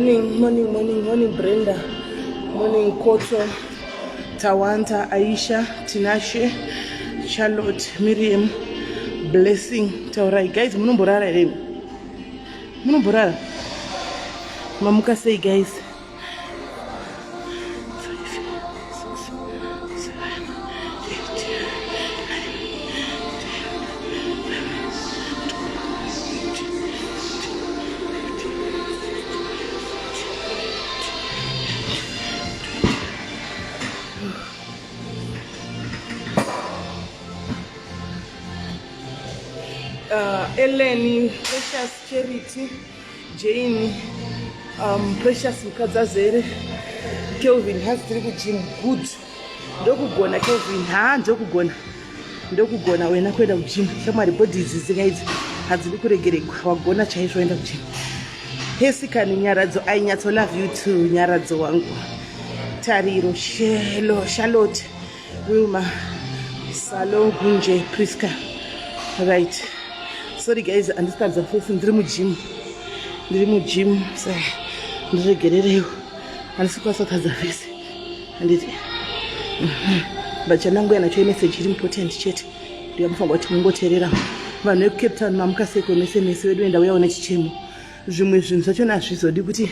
Morning, morning, morning, morning, Brenda. Morning, Koto, Tawanta, Aisha, Tinashe, Charlotte, Miriam, Blessing, Taurai. Guys, munomborara here? Munomborara? Mamuka sei, guys? Ellen, Precious Charity, Jane, Precious mukadzi azere, Kelvin hanzi tiri kugym. Good, ndokugona Kelvin. Ha, ndokugona, ndokugona wena kuenda kugym shamwari. Body idzi dzika idzi hadzidi kuregeregwa. Wagona chaizvo waenda kugym. Hesikani Nyaradzo, I nyatso love you too Nyaradzo wangu. Tariro, Shelo, Charlotte, Wilma, Salo, Gunje, Priska. Right, sorry guys, andisitadza face, ndiri mugym, ndiri mugym, sa ndiregererewo, handisi kukwanisa kutadza face, handiti? But chandanguya nacho imessage iri important chete, ndiyamufanirwa kuti mungoteerera. Vanhu vekuCape Town, mamuka seko mese mese vedu? Ndauyawo nechichemo. Zvimwe zvinhu zvachona hazvizodi kuti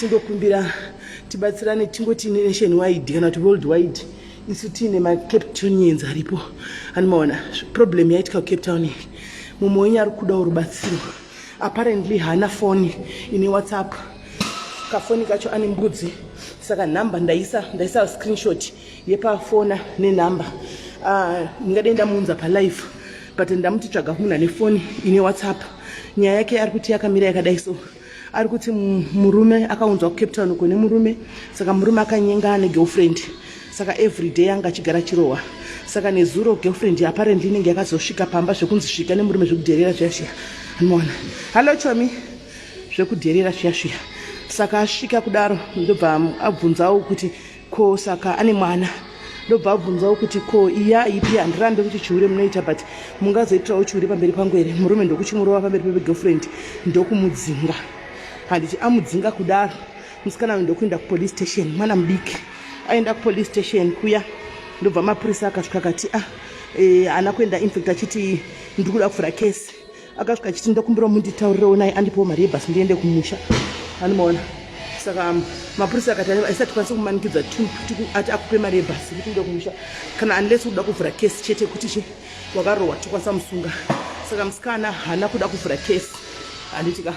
tingokumbira tibatsirane, tingoti nation wide kana kuti world wide, isu tiine maCape Townians aripo. Anomaona problem yaitika kuCape Town iyi. Mumwe wenyu ari kudawo rubatsiro. Apparently haana foni ine WhatsApp, kafoni kacho ane mbudzi. Saka nhamba ndaisa, ndaisa screenshot yepafona nenhamba. Ndingadei ndamuunza palive, but ndamuti tsvaga munhu ane foni ine WhatsApp. Nyaya yake ari kuti yakamira yakadai. So ari kuti murume akaunzwa kuCape Town uko nemurume. Saka murume akanyenga negirlfriend, saka everyday anga achigara chirohwa. Saka nezuro girlfriend apparently inenge yakazosvika pamba zvekunzi svika nemurume, zvekudherera zviya zviya. Anoona, hallo chomi, zvekudherera zviya zviya. Saka asvika kudaro, ndobva abvunzawo kuti ko, saka ane mwana, ndobva abvunzawo kuti ko, iya ipi, handirambe kuti chihure munoita, but mungazoitirawo chihure pamberi pangu here? Murume ndokuchimurova pamberi pegirlfriend, ndokumudzinga, handiti? Amudzinga kudaro, musikana uyu ndokuenda kupolice station. Mwana mudiki aenda kupolice station kuya, ndobva mapurisa akasvika akati ah, haana kuenda infact achiti ndiri kuda kuvhura kesi. Akasvika achiti ndokumbira munditaurirewo naye andipewo mari yebhasi ndiende kumusha. Anomaona. Saka mapurisa akati aisati kwanisa kumanikidza ati akupe mari yebhasi kuti uende kumusha, kana unless uda kuvhura kesi chete kuti chi wakarohwa, tokwanisa musunga. Saka musikana haana kuda kuvhura kesi, handiti ka?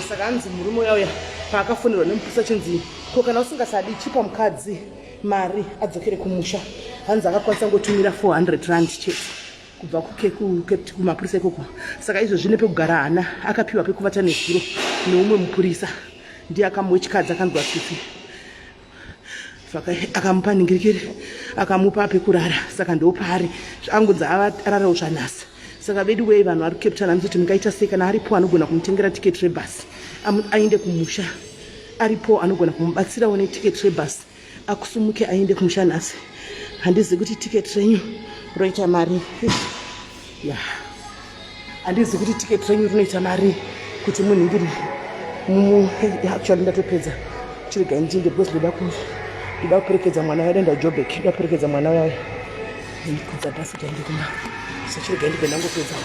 Saka anzi murume uya uya paakafonerwa nemupurisa chinzi ko, kana usingasadi, chipa mukadzi mari adzokere kumusha, hanzi akakwanisa ngotumira 400 rand chete kubva kumapurisa ikoko. Saka izvo zvine pekugara hana, akapiwa pekuvata nezuro neumwe mupurisa, ndiye akamuwechikadzi akanzwa tsitsi, akamupa ningirikiri, akamupa pekurara. Saka ndopaari angunzi ararawo zvanhasi. Saka vedu wei, vanhu vari kuCape Town, anozoti mungaita sei? Kana aripo anogona kumutengera tiketi rebhasi aende kumusha, aripo anogona kumubatsirawo netiketi rebhasi akusumuke aende kumusha nhasi. Handizivi kuti tiketi renyu roita mari ya, handizivi kuti tiketi renyu rinoita mari kuti munhingiri. Actually ndatopedza, chiregai ndinde because ndoda kuperekedza mwana waida enda Joburg, ndoda kuperekedza mwana waya kudza bhasi kuti aende kumba. So chiregai ndibve ndangopedza.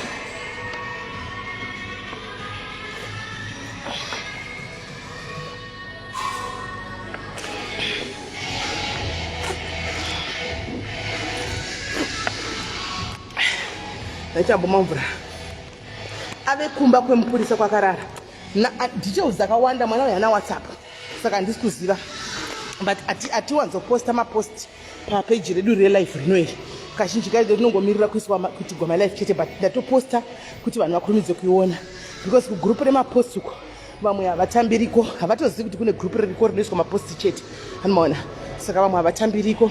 Ndachambomwa mvura. Ave kumba kwemupurisa kwakarara, details dzakawanda, mwana uyu haana WhatsApp, saka handisi kuziva, but atiwanzoposta mapost papeji redu relive rino iri. Kazhinji kacho rinongomirira kuiswa kuitigwa malive chete, but ndatoposta kuti vanhu vakurumidze kuiona, because kugurupu remapost uko vamwe havatambiriko, havatozivi kuti kune gurupu ririko rinoiswa maposti chete. Anomaona. Saka vamwe havatambiriko,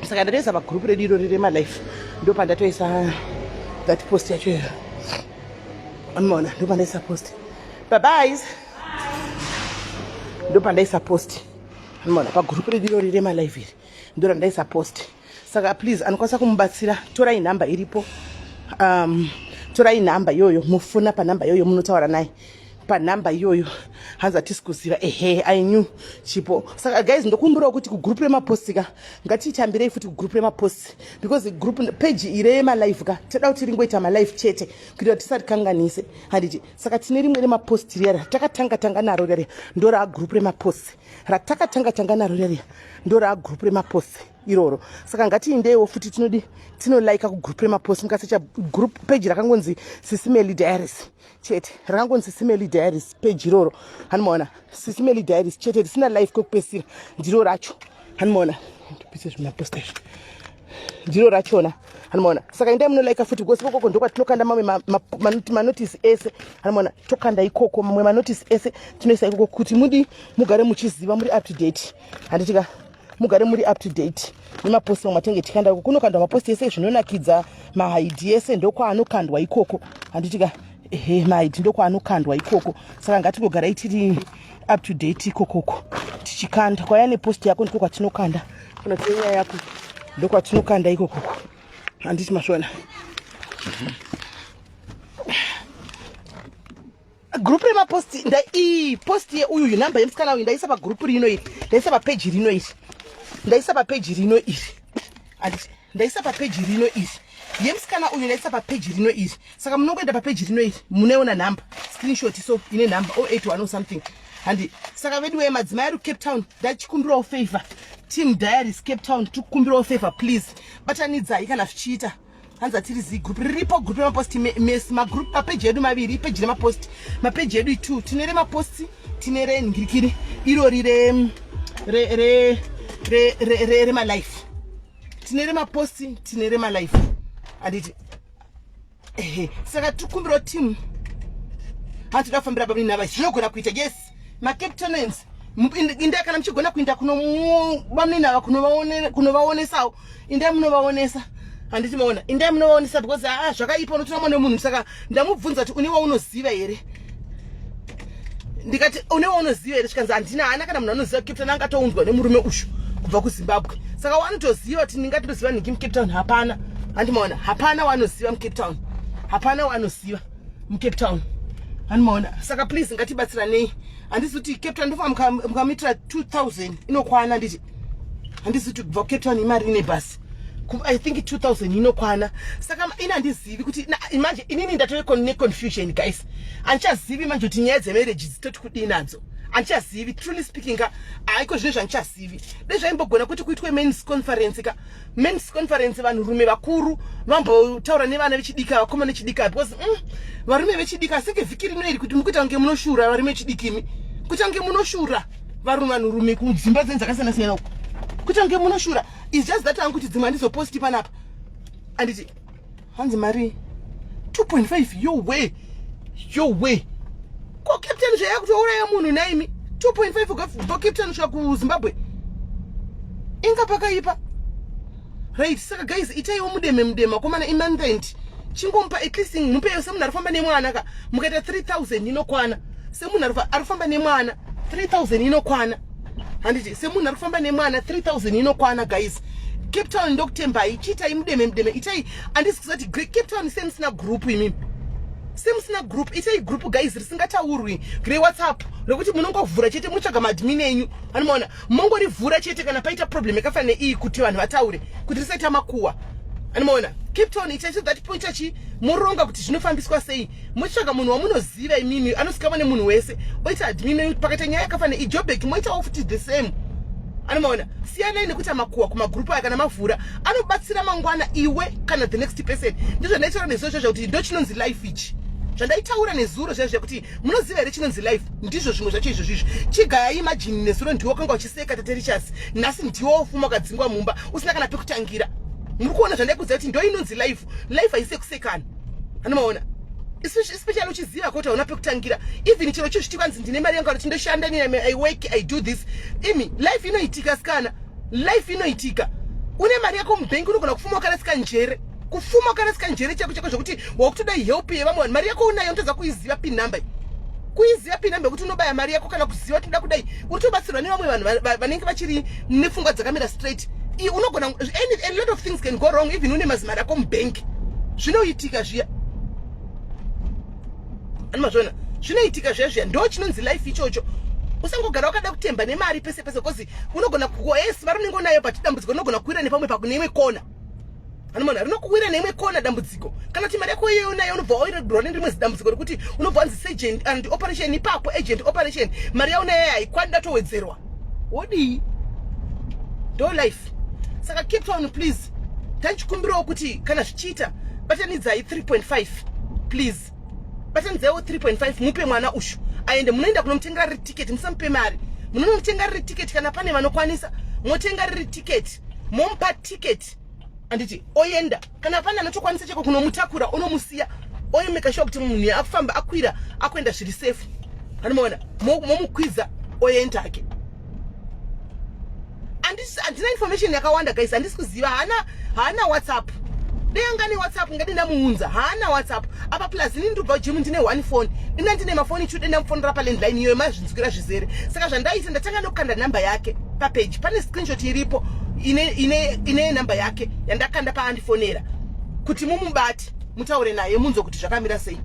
saka ndatoisa pagurupu redu irori remalife, ndo pandatoisa that post yacho iyo. Anomaona, ndo pandaisa post. Babyes, ndo pandaisa post. Anomaona, pagurupu redu irori remalive iri ndo randaisa post. Saka please, anokwanisa kumubatsira, torai nhamba iripo, torai nhamba iyoyo, mufuna panhamba iyoyo, munotaura naye. Panhamba iyoyo hanzi hatisi kuziva. Ehe, I knew chipo. Saka guys, ndokumbirawo kuti kugroup remaposts ka, ngatitambirei futi kugroup remaposts, because group page ire yemalive ka, toda kuti ringoita malive chete kuitira kuti tisatikanganise, handiti? Saka tine rimwe remapost riya ratakatanga tanga naro riya, ndo raagroup remaposts ratakatanga tanga naro riya, ndo raagroup remaposts iroro. Saka ngatiindewo futi, tinodi tinolaika kugroup remapost. Mukasecha group page rakangonzi Sisi Melly Diaries chete, rakangonzi Sisi Melly Diaries page iroro, hanimaona? Sisi Melly Diaries chete, risina live kwekupesira, ndiro racho, hanimaona? Ndipise zvimaposta izvi, ndiro rachona, hanimaona? Saka endai munolaika futi, because ikokoko ndokwatinokanda mamwe manotice ese, hanimaona? Tokanda ikoko mamwe manotice ese, tinoisa ikoko kuti mudi mugare muchiziva, muri up to date, handitika? Mugare muri up to date nemaposti mamwe atenge tikanda ikoko. Kunokandwa maposti ese, zvinonakidza, mahaidi ese ndokwaanokandwa ikoko, handitika? Ehe, mahaidi ndokwaanokandwa ikoko. Saka ngatingogarai tiri up to date ikokoko, tichikanda kwaya neposti yako, ndiko kwatinokanda. Kana tine nyaya yako, ndokwatinokanda ikokoko, handiti masvona? Group remaposti, ii post yeuyu, nhamba yemusikana uyu ndaisa pagroup rino iri, ndaisa papeji rino iri, ndaisa papeji rino iri, handiti? Ndaisa papeji rino iri yemusikana uyu, ndaisa papeji rino iri. Saka munongoenda papeji rino iri, munoona nhamba, screenshot so ine nhamba 081 or something, handi? Saka vedu wee, madzimai ari kuCape Town, ndachikumbirawo favor. Team Diaries Cape Town, tikukumbirawo favor, please batanidzai kana zvichiita. Hanzi atiri zi group riripo, group remaposti mesi, magroup, mapeji edu maviri, ipeji remaposti, mapeji edu two. Tine remaposti, tine renhingirikiri irori remalife. Tine remaposti, tine remalife, handiti? Ehe, saka tikumbirawo team, hatida kufambira babini nava, zvinogona kuita. Yes, maCapetonians, indai kana muchigona kuinda kunobamunini ava, kunovaonesawo, indai munovaonesa, handiti maona? Indai munovaonesa, because aa zvakaipa, unotora mwana wemunhu. Saka ndamubvunza kuti, "Une waunoziva here?" Ndikati, "Une waunoziva here?" Zvikanzi, "Handina." Haana kana munhu anoziva Cape Town, angatounzwa nemurume ushu kubva kuZimbabwe. Saka wanotoziva kuti ndingatoziva nhingi muCape Town hapana, handimaona? Hapana wanoziva muCape Town, hapana wanoziva muCape Town, handimaona? Saka please, ngatibatsiranei. Handisi kuti Cape Town ndofa mukamuitira 2000 inokwana, nditi? Handisi kuti kubva kuCape Town imari ine bhasi. I think 2000 inokwana. Saka ini handizivi kuti manje inini ndatove neconfusion, guys. Handichazivi manje kuti nyaya dzemarriage dzitoti kudii nadzo, handichazivi. Truly speaking ka, haiko zvino zvandichazivi. Dai zvaimbogona kuti kuitwe men's conference ka, men's conference, vanhurume vakuru vambotaura nevana vechidiki, vakomana vechidiki, because varume vechidiki asenge vhiki rino iri kuti mukuita kunge munoshura varume vechidiki imi, kuita kunge munoshura varume, vanhurume kudzimba dzenyu dzakasiyana siyana uko, kuita kunge munoshura. Is just that angu kuti dzimwe handizoposti panapa, anditi? Hanzi mari 2.5, yo way, yo way. Ko Cape Town zvaya kutouraya munhu naimi, 2.5 kubva Cape Town kusvika kuZimbabwe, inga pakaipa, right? Saka guys, itaiwo mudeme mudeme, akomana. Imonth chingomupa at least, mupeyo semunhu ari kufamba nemwana ka. Mukaita 3000 inokwana semunhu ari kufamba nemwana, 3000 inokwana, handiti? Semunhu ari kufamba nemwana, 3000 inokwana. Guys, Cape Town ndokutembai, chiitai mudeme mudeme, itai. Handisi kuzati Cape Town semusina group, imimi semusina group, itai group, guys, risingataurwi, reWhatsApp, rekuti munongovhura chete, mutsvaga maadmin enyu, anomaona? Mongorivhura chete kana paita problem yakafanana neiyi, kuti vanhu vataure, kuti risaita makuwa, anomaona? Cape Town itai so that poita chi muronga kuti zvinofambiswa sei. Muchitsvaga munhu wamunoziva imimi, anozikanwa nemunhu wese, oita admin. Pakaita nyaya yakafanana iJobek, moitawo futi the same, anomaona? Siyanai nekuita makuwa kumagrupu aya. Kana mavhura, anobatsira mangwana iwe kana the next person. Ndizvo ndaitaura nezuro zvezvo kuti ndo chinonzi life ichi, zvandaitaura nezuro zvezvo kuti munoziva here chinonzi life? Ndizvo zvimwe zvacho izvozvo izvi. Chigayai imagine, nezuro ndiwo wakanga uchiseka Tate Richards, nhasi ndiwo wofuma ukadzingwa mumba usina kana pekutangira. Muri kuona zvandaikudza kuti ndo inonzi life? Life haisi yekusekana, anomaona? Especially uchiziva kuti hauna pekutangira. Even chero chizviti kwanzi ndine mari yangu, kuti ndoshanda, I work, I do this, imi life inoitika sikana, life inoitika. Une mari yako mubhengi, unogona kufuma wakarasika njere, kufuma wakarasika njere chako chako, zvokuti wakutoda help yevamwe vanhu. Mari yako unayo, unotadza kuiziva pin number, kuiziva pin number yekuti unobaya mari yako, kana kuziva kuti ndoda kudai. Uri tobatsirwa nevamwe vanhu vanenge vachiri nepfungwa dzakamira straight. Unogona, a lot of things can go wrong even une mazimari ako mubhengi, zvinoitika zviya, ani mazviona? Zvinoitika zviya zviya, ndo chinonzi life ichocho. Usangogara wakada kutemba nemari pese pese, because unogona yes, mari unenge unayo, but dambudziko rinogona kuwira nepamwe pakuneimwe kona. Anomona rinokuwira neimwe kona dambudziko. Kana kuti mari yako iyoyo unayo, unobva wawirirwa nerimwe zidambudziko rekuti unobva wanzi surgeon and operation ipapo, agent operation, mari yaunayo haikwani, datowedzerwa, wodii? Ndo life. Saka Cape Town, please, tanchikumbirawo kuti kana zvichiita, batanidzai 3.5, please, batanidzaiwo 3.5, mupe mwana ushu aende. Munoenda kunomutengera riri tiketi, musamupe mari, munonomutenga riri tiketi. Kana pane vanokwanisa, motenga riri tiketi, momupa tiketi, anditi? Oenda. Kana pane anotokwanisa cheko kunomutakura, onomusiya, oyomeka sure kuti munhu akufamba, akwira, akuenda zviri safe. Anomaona, momukwidza, oenda ake. Handina information yakawanda, guys, handisi kuziva. Haana WhatsApp. Dei anga newhatsapp, ngadi ndamuunza. Haana WhatsApp apa. Plus ini ndobva gym, ndine one phone, ina ndine mafoni chude, ndamufonera palandline iyoyo, mazvinzwira zvizere. Saka zvandaita, ndatanga nokukanda namba yake papage. Pane screenshot iripo ine namba yake yandakanda paandifonera, kuti mumubate, mutaure naye, munzwe kuti zvakamira sei,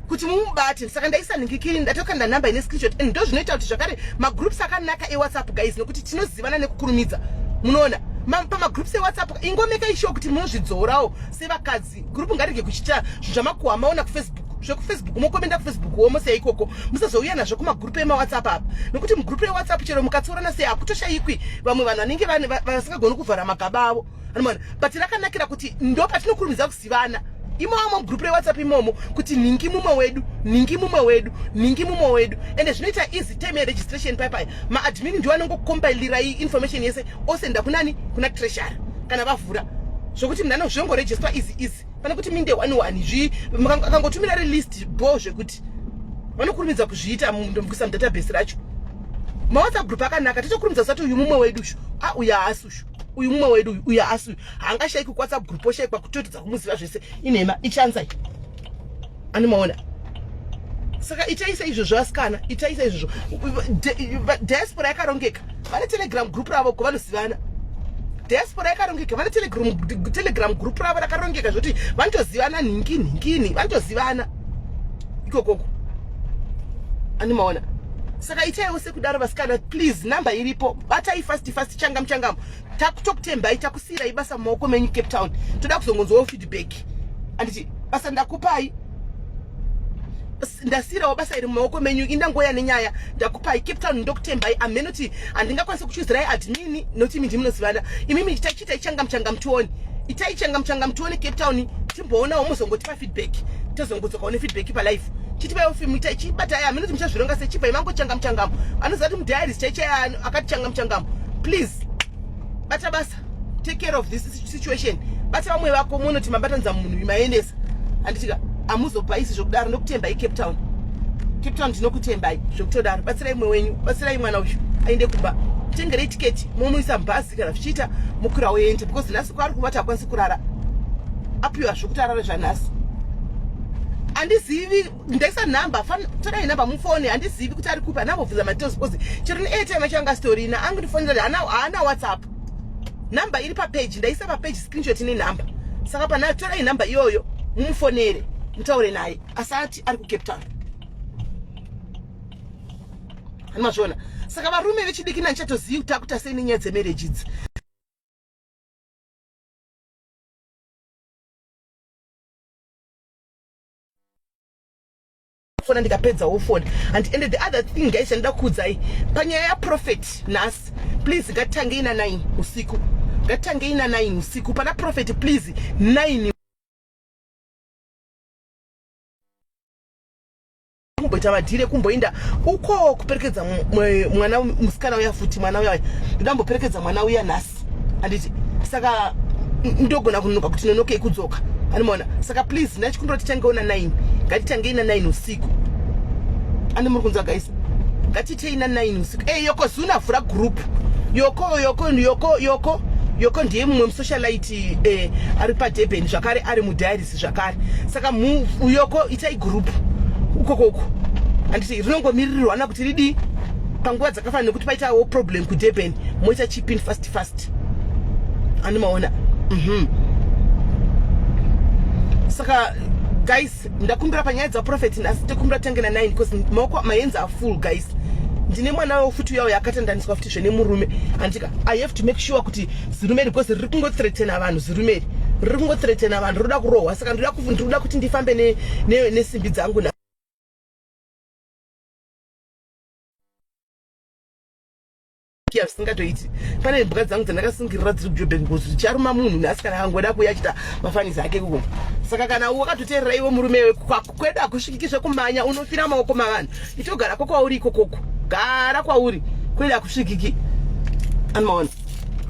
kuti mumubate. Saka ndaisa nhingikiri, ndatokanda namba ine screenshot. And ndo zvinoita kuti zvakare magroups akanaka eWhatsApp, guys, nekuti tinozivana nekukurumidza. Munoona, pamagroups eWhatsApp, ingomekai sure kuti munozvidzorawo sevakadzi. Group ngarege kuchiita zvinhu zvamakuhwa maona kuFacebook. ZvekuFacebook mokomenda kuFacebook wo, mosiya ikoko, musazouya nazvo kumagroup emaWhatsApp apa, nekuti mugroup eWhatsApp chero mukatsorana sei, hakutoshayikwi vamwe vanhu vanenge vasingagoni kuvhara magaba avo. Anomaona, but rakanakira kuti ndo patinokurumidza kuzivana imomo mugroup reWhatsApp imomo, kuti nhingi mumwe wedu, nhingi mumwe wedu, nhingi mumwe wedu. Ende zvinoita easy time yeregistration paipaya, maadmin ndiwo anongokombailirai information yese, osenda kunani? Kuna treasury kana vavhura, zvokuti munhu anozvongoregisterwa easy easy, pane kuti minde one one. Zvi akangotumira relist bo, zvekuti vanokurumidza kuzviita kuisa mudatabase racho. MaWhatsApp group akanaka, titokurumidza kusati uyu mumwe wedu shu, a uyu haasi ushu, uyu mumwe wedu uyu, uyu haasi uyu. Haangashayiki kuWhatsApp group, oshayikwa kutotidza kumuziva zvese. Inhema, ichanzai animaona. Saka itai seizvozvo, asikana, itai seizvozvo. Diaspora yakarongeka, vane Telegram group ravo ko vanozivana. Diaspora yakarongeka, vane Telegram group ravo rakarongeka zvokuti vanotozivana, nhingi nhingini vanotozivana ikokoko, animaona. Saka itaiwo sekudaro, vasikana, please. Namba iripo, batai fast fast, changamu changamu. Takutokutembai, takusiyirai basa mumaoko menyu. Cape Town, toda kuzongonzwawo feedback, anditi? Basa ndakupai, ndasiyirawo basa iri mumaoko menyu. Indangoya nenyaya, ndakupai Cape Town, ndokutembai. Amenoti handingakwanisi kuchuzirai admin, nokuti imi ndimunozivana imimi. Chitai changamu changamu tione, itai changamu changamu tione. Cape Town, timboonawo, muzongotipa feedback, tozongodzokawo nefeedback palife. Chitipaiwo fimu, chibatai. Amenoti muchazvironga sei, chibvai mango changamu changamu. Anoziva kuti mudiaries chaichai akati changamu changamu. Please, bata basa, take care of this situation. Bata vamwe vako, munoti mabatanidza munhu, maendesa, handitika? Hamuzobhaisi zvokudaro. Ndokutembai, Cape Town. Cape Town, ndinokutembai zvokutodaro. Batsirai mumwe wenyu, batsirai mwana uyu aende kumba. Tengerei tiketi, momuisa mubhazi kana zvichiita, mukwira uende, because nhasi kwaari kuvata hakwanisi kurara, apiwa zvokuti arare zvanhasi. Handizivi, ndaisa nhamba, torai nhamba mufoni. Handizivi kuti ari kupi, handambobvunza madetails, because chero neairtime acho anga sitorina. Angondifonera, haana WhatsApp. Nhamba iri papage, ndaisa papage screenshot nenhamba. Saka pana torai nhamba iyoyo, mumufonere, mutaure naye asati ari kuCape Town. Animazviona. Saka varume vechidiki, nandichatozivi kuti akuita sei nenyaya dzemarriage idzi. Fona, ndikapedzawo foni. And the other thing, guys, chandida kuudzai panyaya yaprophet nhasi, please, ngatitangei na9 usiku, ngatitangei na9 usiku pana prophet, please, 9. Kumboita madhiri ekumboinda uko kuperekedza mwana musikana uya futi, mwana uya ndoda mboperekedza mwana uya nhasi, handiti? Saka ndogona kunonoka, kuti nonokei kudzoka, anomaona. Saka please, ndachikumbira kuti titangewo na9, ngatitangei na9 usiku. Ane muri kunzwa, guys? Ngatitei na9 usiku. E Yoko Zuna, vhura group. Yoko, Yoko, Yoko, Yoko, Yoko ndiye mumwe musocialite, ari paDurban zvakare, ari mudiaries zvakare. Saka Yoko, itai group ukokoko, handiti? Rinongomiririrwana kuti ridii panguva dzakafanana nekuti paitawo problem kuDurban, moita chipin fast fast, andimaona. Saka Guys, ndakumbira panyaya dzaprofet nhasi, tokumbira tange na 9 because maoko, my hands are full, guys. Ndine mwana wo futi uyawo yakatandaniswa futi zvene murume, andika I have to make sure kuti zirume ri, because riri kungothreatena vanhu. Zirume ri riri kungothreatena vanhu, roda kurohwa. Saka ndinoda kuti ndifambe nesimbi dzangu. Kia zvisingatoiti. Pane mbwa dzangu dzandakasungirira dziri kuJobek because zvicharuma munhu nhasi kana akangoda kuuya achita mafanisi ake kuko. Saka kana wakatoteerera iwe murume, kwedu hakusvikiki zvekumanya, unofira maoko mavanhu. Itogara kwakwauri ikokoko, gara kwauri, kwedu hakusvikiki, anomaona.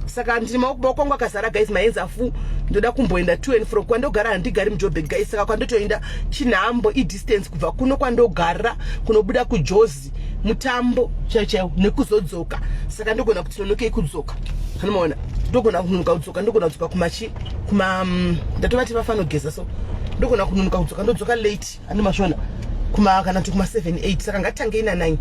Saka ndiri maoko angu akazara, guys, my hands are full. Ndoda kumboenda to and fro kwandogara. Handigari muJobek, guys, saka kwandotoenda chinhambo, idistance kubva kuno kwandogara kunobuda kuJozi mutambo chaiwo chaiwo nekuzodzoka. Saka ndogona kuti nonokei kudzoka, anomaona. Ndogona kunonoka kudzoka, ndogona kudzoka kumachi kuma ndatovati vafanogeza, so ndogona kunonoka kudzoka, ndodzoka late, ane mashona, kuma kana kuti kuma 7 8. Saka ngatitangei na 9,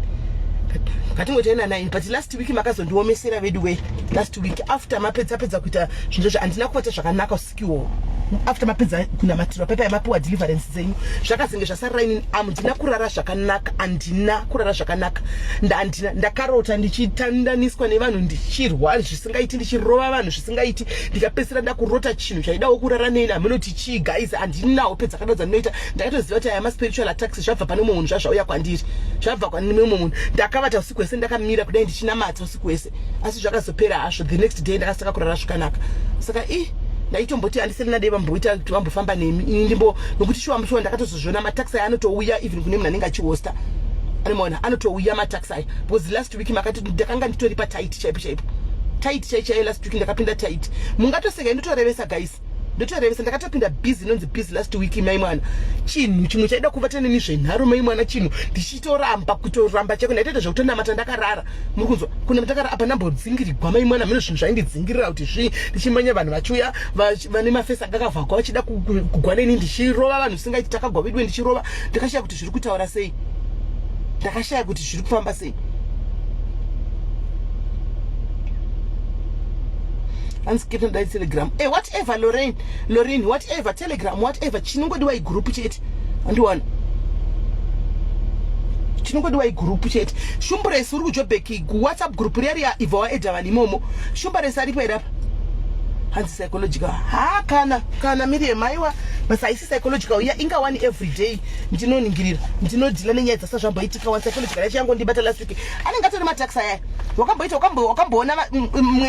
ngatingoitai na 9. But last week makazondiomesera vedu we. Last week after mapedza pedza kuita zvinhu zvacho, handina kubata zvakanaka usikiwo. After mapedza kunamatirwa pepa yamapiwa deliverance dzenyu, zvakazenge zvasarira inini. Handina kurara zvakanaka, handina kurara zvakanaka. Handina, ndakarota ndichitandaniswa nevanhu, ndichirwa zvisingaiti, ndichirova vanhu zvisingaiti. Ndikapedzisira ndakurota chinhu chaidawo kurara neni, hamunoti chii, guys. Handina hope dzakadaro dzandinoita. Ndakatoziva kuti aya maspiritual attacks, zvabva pane mumwe munhu, zvazvauya kwandiri, zvabva kwane mumwe munhu. Ndakavata usiku hwese ndakamira kudai, ndichinamata usiku hwese, asi zvakazopera hazvo. The next day ndakasaka kurara zvakanaka. Saka i ndaitomboti handisiri nadei vamboita kuti vambofamba nemi ini ndimbo, nokuti shuwa shuwa ndakatozozviona mataxi aya anotouya even kune munhu anenge achihosta, anomaona, anotouya mataxi aya. Because last week makati ndakanga nditori patight chaipo chaipo, tight chai chaiyo. Last week ndakapinda tight, mungatoseka, ndotorevesa, guys, ndotorevesa. Ndakatopinda busy, inonzi busy last week, mai mwana. Chinhu chimwe chaida kuvata neni zvenharo, mai mwana, chinhu ndichitoramba, kutoramba chako. Ndaitoita zvekutonamata ndakarara, muri kunzwa, kunamata ndakarara. Apa ndambodzingirirwa, mai mwana, mune zvinhu zvaindidzingirira kuti zvii. Ndichimanya vanhu vachiuya vane mafesi anga akavhagwa, vachida kugwa neni, ndichirova vanhu singaiti. Takagwa veduwe, ndichirova. Ndakashaya kuti zviri kutaura sei, ndakashaya kuti zviri kufamba sei. Hanzi dai Telegram, whatever, Lorraine, Lorraine, whatever, Telegram, whatever. Chinongodiwa igroup chete, andiwana. Chinongodiwa igroup chete. Shumburesi uri kuJobek, WhatsApp group riya riya, ibva waedha vanhu imomo. Shumbaresi aripo here apa? Hanzi psychological. Ha, kana Miriam, aiwa, basa haisi psychological iya. Inga one every day ndinoningirira, ndinodhila nenyaya dzasazvamboitika. One psychological yacho yangondibata last week. Anenge atori mataxi ayaya. Wakamboita, wakamboona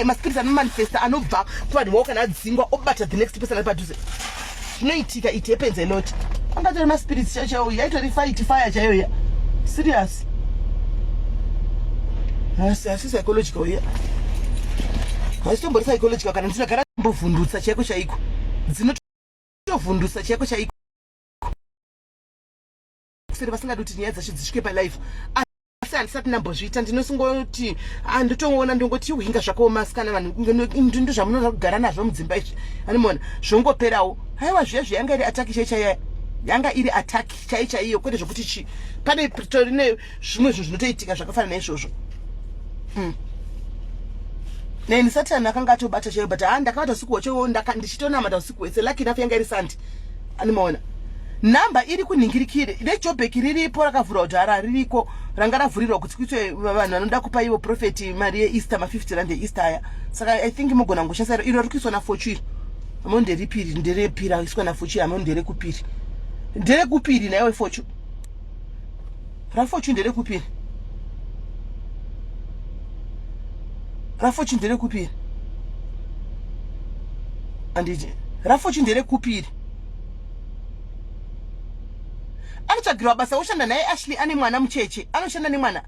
maspirits anomanifesta anobva kuvanhu vavo kana adzingwa, obata the next person ari padhuze? Zvinoitika, it happens a lot. Angatori maspirits chaiyo, yaitori fight fire chaiyo ya serious. Asi psychological iya haisitombori psychological. Kana ndinogara mbovhundutsa chaiko chaiko, dzinotovhundutsa chaiko chaiko, kuseri vasingadi kuti nyaya dzacho dzisvike palife. Asi handisati ndambozviita. Ndinosingoti handotoona, ndongoti hinga zvakaoma sikana, vanhu ndo zvamunoda kugara nazvo mudzimba izvi, anomuona, zvongoperawo. Haiwa, zviya zviyanga iri attack chai chaiya, yanga iri attack chai chaiyo, kwete zvokuti chi pane tori nezvimwe zvinhu zvinotoitika zvakafanana naizvozvo. Neni Satani akanga atobata chaiyo, but ha, ndakavata usiku hwacho ndichitonamata usiku hwese. Lucky enough yanga iri Sunday, animaona. Nhamba iri kunhingirikire reJobek riripo, rakavhurwa kudhara, ririko, ranga ravhurirwa kuti kuitwe vanhu vanoda kupa ivo prophet mari yeEaster, ma50 rand eEaster aya. Saka I think mogona ngoshandisa iro riri kuiswa naFochu iro. Amo nderipiri, nderepi raiswa naFochu? Amo nderekupiri, nderekupiri naiwe Fochu? RaFochu nderekupiri? RaFochu nderekupiri? Anditi raFochu nderekupiri? Anotsvagirwa basa, oshanda naye. Ashley ane mwana mucheche, anoshanda nemwana.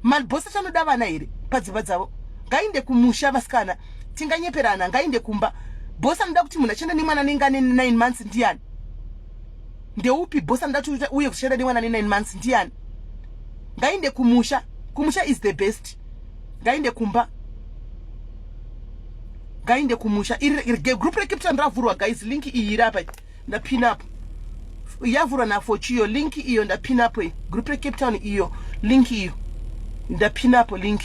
Mabhosi achanoda vana here padzimba dzavo? Ngainde kumusha, vasikana, tinganyeperana. Ngainde kumba. Bhosi anoda kuti munhu achishanda nemwana anenge ane 9 months ndiani? Ndeupi bhosi anoda kuti uye kushanda nemwana ane 9 months ndiani? Ngainde kumusha. Kumusha is the best. Ngainde kumba, ngainde kumusha. Iri group reCape Town ravhurwa, guys. Link iyi iri apa, ndapin up, yavhurwa naFochiyo. Link iyo ndapin up, iyi group reCape Town iyo, link iyo ndapin up link.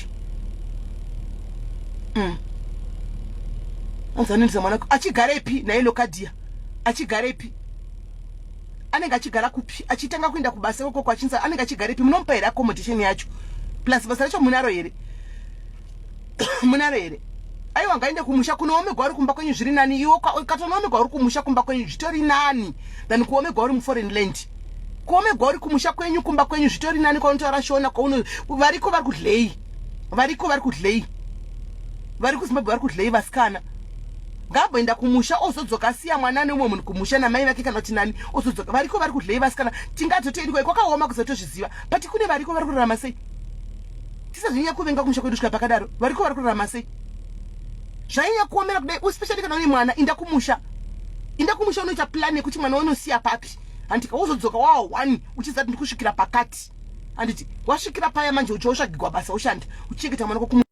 Anzi anoendesa mwana achigarepi naye? Lokadia achigarepi? Anenge achigara kupi? Achitanga kuenda kubasa ikoko achinzi anenge achigarepi? Munomupa here accommodation yacho? Plus basa racho munaro here? Munaro here? Aiwa, ngaende kumusha kunoomegwa uri kumba kwenyu zviri nani. Iwe ukatonoomegwa uri kumusha kumba kwenyu zvitori nani than kuomegwa uri muforeign land. Kuomegwa uri kumusha kwenyu kumba kwenyu zvitori nani, kwaunotaura Shona, kwauno variko vari kudlei, variko vari kudlei, vari kuZimbabwe vari kudlei vasikana. Ngaamboenda kumusha ozodzoka, asiya mwana neumwe munhu kumusha namai vake kana kuti nani, ozodzoka. Variko vari kudlei vasikana, tingatotoendiko kwakaoma kuzatozviziva, but kune variko vari kurarama sei? Tisazonyanya kuvenga kumusha kwedu svika pakadaro. Variko vari kurarama sei? Zvainyanya kuomera kudai, especially kana une mwana, inda kumusha, inda kumusha, unoita plan yekuti mwana unosiya papi, handika? Wozodzoka waa one uchiziva kuti ndikusvikira pakati, handiti? Wasvikira paya manje uchiosvagigwa basa, ushanda uchichengeta mwana kwako.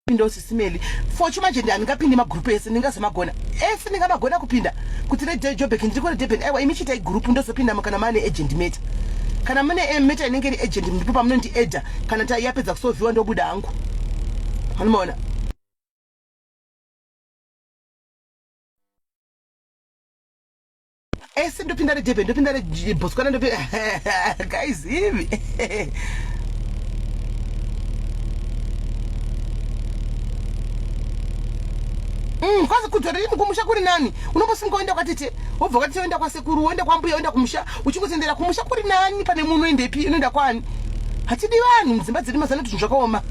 Pinda usisimeli fochu manje ndi handingapindi magrupu ese, ndingazomagona ese, ndingamagona kupinda kuti reJobek ndiri kure Durban. Aiwa, imi chiitai gurupu, ndozopindamo kana maane urgent matter. Kana mune matter inenge iri urgent, ndipo pamunondiedha. Kana yapedza kusolviwa, ndobuda hangu, anomaona. Ese ndopinda reDurban, ndopinda reBotswana, ndopinda guys ivi. Kwazi kudzoreri kumusha kuri nani. Unombosunga woenda kwatete, wobva kwatete woenda kwasekuru, woenda kwambuya, woenda kumusha, uchingotendera kumusha kuri nani pane munhu. Unoendepi? Unoenda kwani? Hatidi vanhu mudzimba dzedu mazana, zvinhu zvakaoma.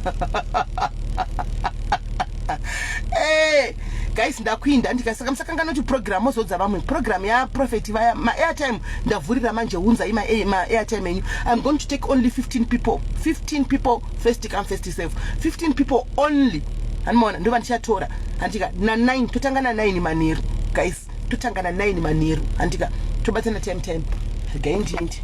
Hey, guys, ndakuinda ndikasaka musakangana kuti program mozodza vamwe program yaprofeti vaya. Maairtime ndavhurira manje, unzai maairtime enyu. I'm going to take only 15 people, 15 people, first come first serve, 15 people only, handimaona? Ndova ndichatora, handika? Na9 totanga na9 manheru, guys, totanga na9 manheru, handika? Tobatana time time. Regai ndindi.